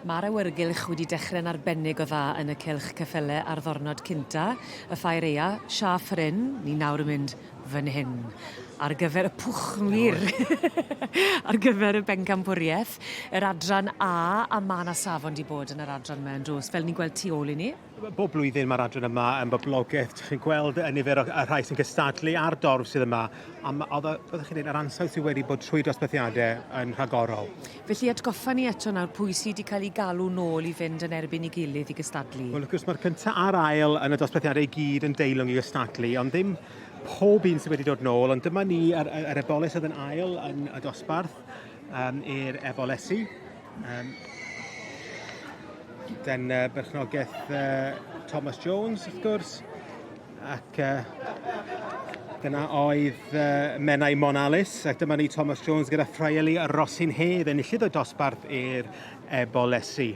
Mae'r awyrgylch wedi dechrau'n arbennig o dda yn y cylch ceffyle ar ddornod cynta y ffair aea. Siâp Rhyn, ni nawr yn mynd fan hyn ar gyfer y pwchmur ar gyfer y bencampwriaeth, yr adran A, a ma' 'na safon 'di bod yn yr adran 'ma yndos, fel ni'n gweld tu ôl i ni. Bob blwyddyn mae'r adran yma yn boblogaidd. Chi'n gweld y nifer o y rhai sy'n cystadlu a'r dorf sydd yma. A ma' o'dd y byddwch chi'n dweud yr ansawdd sydd wedi bod trwy dosbarthiadau yn rhagorol. Felly atgoffa ni eto nawr pwy sy 'di cael eu galw nôl i fynd yn erbyn ei gilydd i gystadlu. Wel wrth gwrs mae'r cynta' a'r ail yn y dosbarthiadau i gyd yn deilwng i gystadlu, ond ddim pob un sydd wedi dod nôl, ond dyma ni yr, yr eboles oedd yn ail yn y dosbarth um, i'r ebolesi. Um, dan uh, berchnogaeth uh, Thomas Jones, wrth gwrs, ac uh, dyna oedd uh, Menai Monalis, ac dyma ni Thomas Jones gyda Ffraeli Rosyn Hedd, enillydd y dosbarth i'r Ebolesi.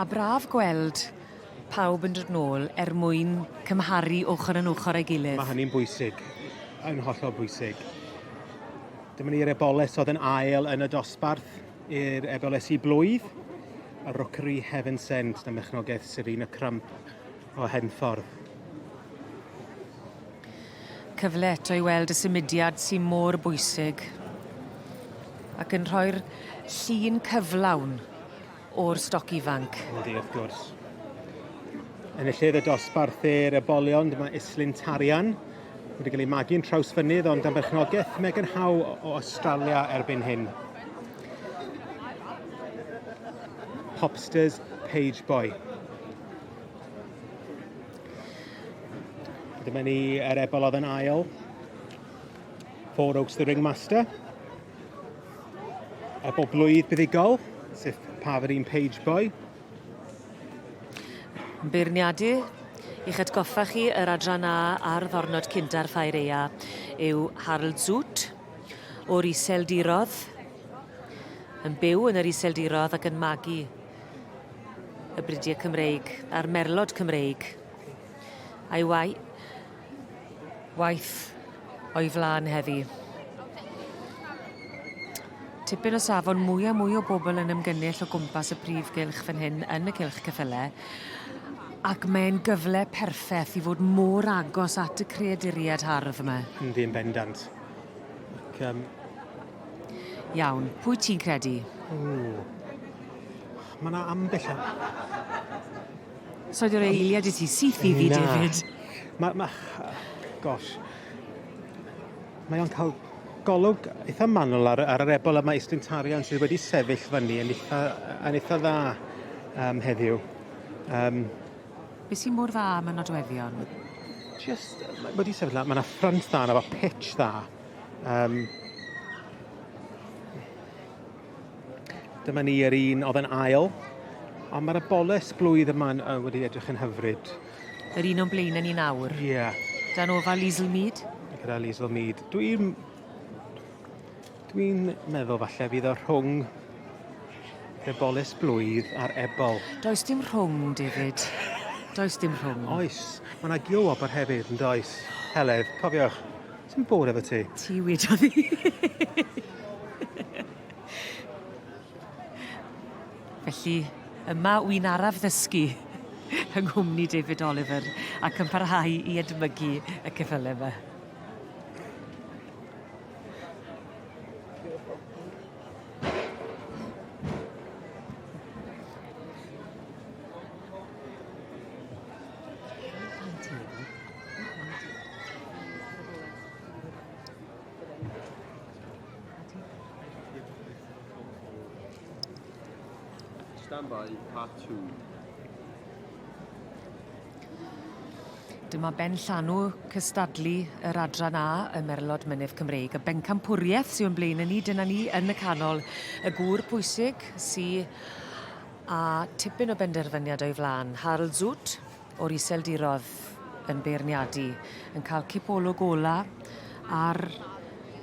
A braf gweld pawb yn dod nôl er mwyn cymharu ochr yn ochr â'i gilydd. Mae hynny'n bwysig, yn hollol bwysig. Dyma ni'r eboles oedd yn ail yn y dosbarth i'r ebolesi blwydd, y Rookery Heaven Sent na mechnogaeth Serena Crump o Henffordd. Cyfle eto i weld y symudiad sy mor bwysig ac yn rhoi'r llun cyflawn o'r stoc ifanc. Yndi, wrth gwrs. Enillydd y dosbarth i'r ebolion, dyma Islyn Tarian, wedi cael ei magu'n Trawsfynydd ond am berchnogaeth Megan Howe o Australia erbyn hyn. Popsters Page Boy. Dyma ni yr ebol oedd yn ail. Four Oaks the Ringmaster. Ebol blwydd buddugol, sef Paverin Page Boy. Beirniadu i'ch atgoffa chi yr adran A ar ddornod cynta'r Ffair Aea yw Harold Zoot o'r Iseldirodd, yn byw yn yr Iseldirodd ac yn magu y bridiau Cymreig a'r merlod Cymreig a'i wai waith o'i flaen heddi. Tipyn o safon mwy a mwy o bobl yn ymgynnull o gwmpas y prif gylch fan hyn yn y cylch ceffyle ac mae'n gyfle perffeth i fod mor agos at y creaduriaid hardd yma. Yndi yn bendant. Ac um... Iawn, pwy ti'n credu? Ww. Mae 'na ambell So di roi eiliad i ti syth i fi, David. Ma' ma' gosh. Mae o'n cael golwg eitha manwl ar ar yr ebol yma Islwyn Tarian sydd wedi sefyll fyny yn eitha yn eitha dda um, heddiw. Um, Be sy'n mor dda am y nodweddion? Just, mae wedi sefyll, mae yna ffrynt dda, yna fo pitch dda. Um, Dyma ni yr un oedd yn ail. Ond mae'r aboles blwydd yma'n uh, wedi edrych yn hyfryd. Yr un o'n blaenau ni nawr. Ie. Yeah. Dan ofal Liesl Mead. Gyda Liesl Mead. Dwi'n... Dwi'n meddwl falle fydd o rhwng yr eboles blwydd a'r ebol. Does dim rhwng, David. Does dim rhwng. Oes. Mae yna gio-wobr hefyd, yn does? Heledd, cofiwch. Sy'n bod efo ti? Ti wedodd hi. Felly, yma wy'n araf ddysgu yng nghwmni David Oliver ac yn parhau i edmygu y ceffyle 'ma. Stand by, part 2. Dyma ben llanw cystadlu yr adran A y Merlod Mynydd Cymreig. Y bencampwriaeth sy'n o'n blaen ni, dyna ni yn y canol. Y gŵr pwysig sy a tipyn o benderfyniad o'i flaen. Harold Zoot, o'r Iseldirodd yn beirniadu, yn cael cipolwg ola ar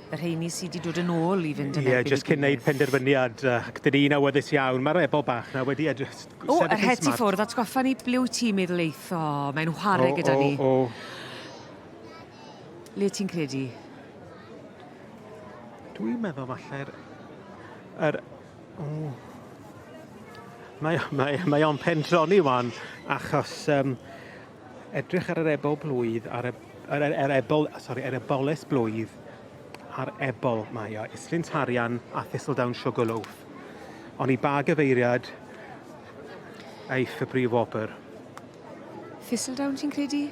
y rheini sy 'di dod yn ôl i fynd yn erbyn 'i gilydd. Ie, jyst cyn neud penderfyniad yy ac 'dyn ni'n awyddus iawn. Ma'r ebol bach 'na wedi edrych s- O, sefyll yr yn het i smart. ffwrdd, atgoffa ni ble wyt ti'n meddwl eith o, mae'n whare gyda ni. O, o, o. Le ti'n credu? Dwi'n meddwl falle'r Yr... O. Mae, mae, mae o'n pendroni wan, achos um, edrych ar yr ebol blwydd, ar y, ar, ar, ar ebol, sorry, yr eboles blwydd, a'r ebol mae o, Islyn Tarian a Thistledown Sugarloaf. Ond i ba gyfeiriad eiff y brif wobr? Thistledown ti'n credu?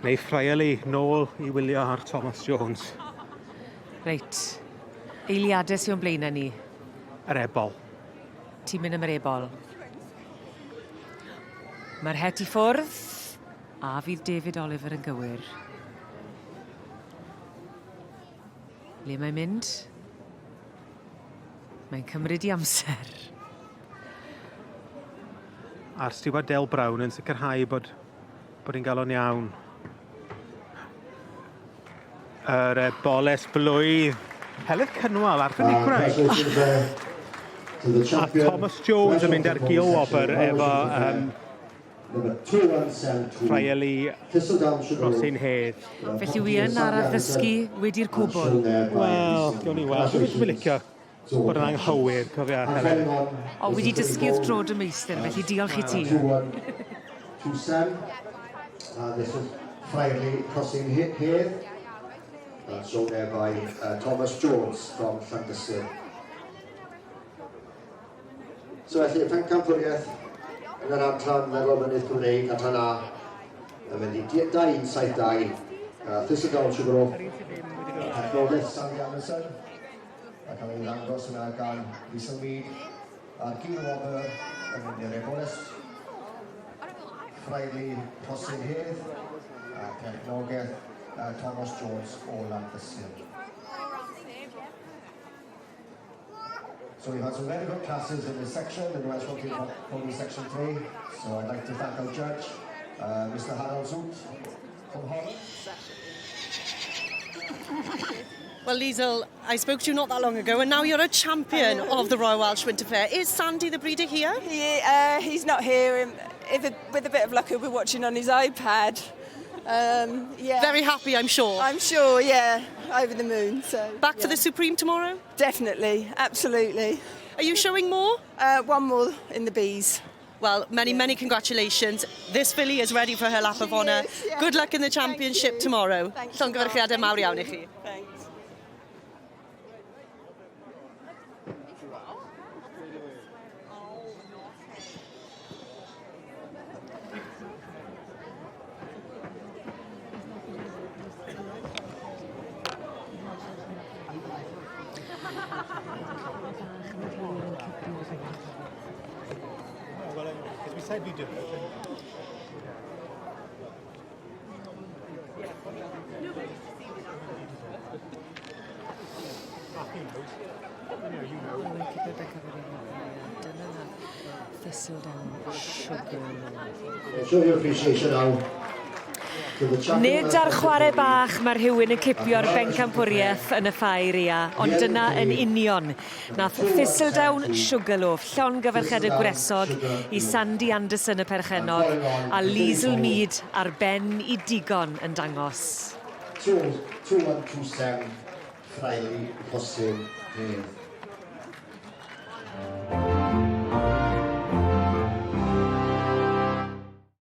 Neu Friarly nôl i wylio ar Thomas Jones. Reit. Eiliadau sy'n o'n blaenau ni. Yr ebol. Ti'n mynd am yr ebol. Mae'r het i ffwrdd, a fydd David Oliver yn gywir. Le mae'n mynd? Mae'n cymryd i amser. A'r stiward Del Brown yn sicrhau bod, bod hi'n gael o'n iawn. Yr eboles blwydd. Heledd Cynwal ar Ffynigraig. A Thomas Jones yn mynd ar gil wobr efo um, Friarly Rhosyn Hedd. Felly wi yn araf ddysgu wedi'r cwbl. Wel, gawn ni weld. Dwi'n licio bod yn anghywir, cofia, Helen. O, wedi dysgu wrth dro dy meistr, felly diolch i ti. 2-1, And this is Friarly Crossing Hedd. And shown there by Thomas Jones from Llandysul. So felly, y pencampwriaeth yn yr adran Merlod Mynydd Cymreig, adran A, yn mynd i 2172, Thistledown Sugarloaf, Technoleg Sally Anderson, a cael ei ddangos yna gan Lisa Mead, a'r Gil Wobr yn mynd i'r Eboles, Friarly Rhosyn Hedd, a perchnogaeth Thomas Jones o Llandysul. So we've had some very good classes in this section, in the Welsh Walking Pony Section 3. So I'd like to thank our judge, Mr Harold Zoet from Holland. Well, Liesl, I spoke to you not that long ago, and now you're a champion of the Royal Welsh Winter Fair. Is Sandy the breeder here? He's not here. With a bit of luck, he'll be watching on his iPad. Yeah. Very happy, I'm sure. I'm sure, yeah. Over the moon. So Back for the Supreme tomorrow? Definitely, absolutely. Are you showing more? One more in the bees. Well, many, many congratulations. This filly is ready for her lap of honour. Is, yeah. Good luck in the championship tomorrow. Thanks. Llongyfarchiadau mawr iawn i chi. Thanks. Well, because we said we'd do it. Dyna Thistledown Sugar. Show your appreciation now to the champion. Nid ar chwarae bach mae rhywun yn cipio'r bencampwriaeth yn y ffair ia, ond dyna yn union. Nath Thistledown Sugarloaf, llongyfarchiadau gwresog i Sandy Anderson y perchennog a Liesl Mead ar ben i digon yn dangos. 2127, Friarly Rhosyn Hedd.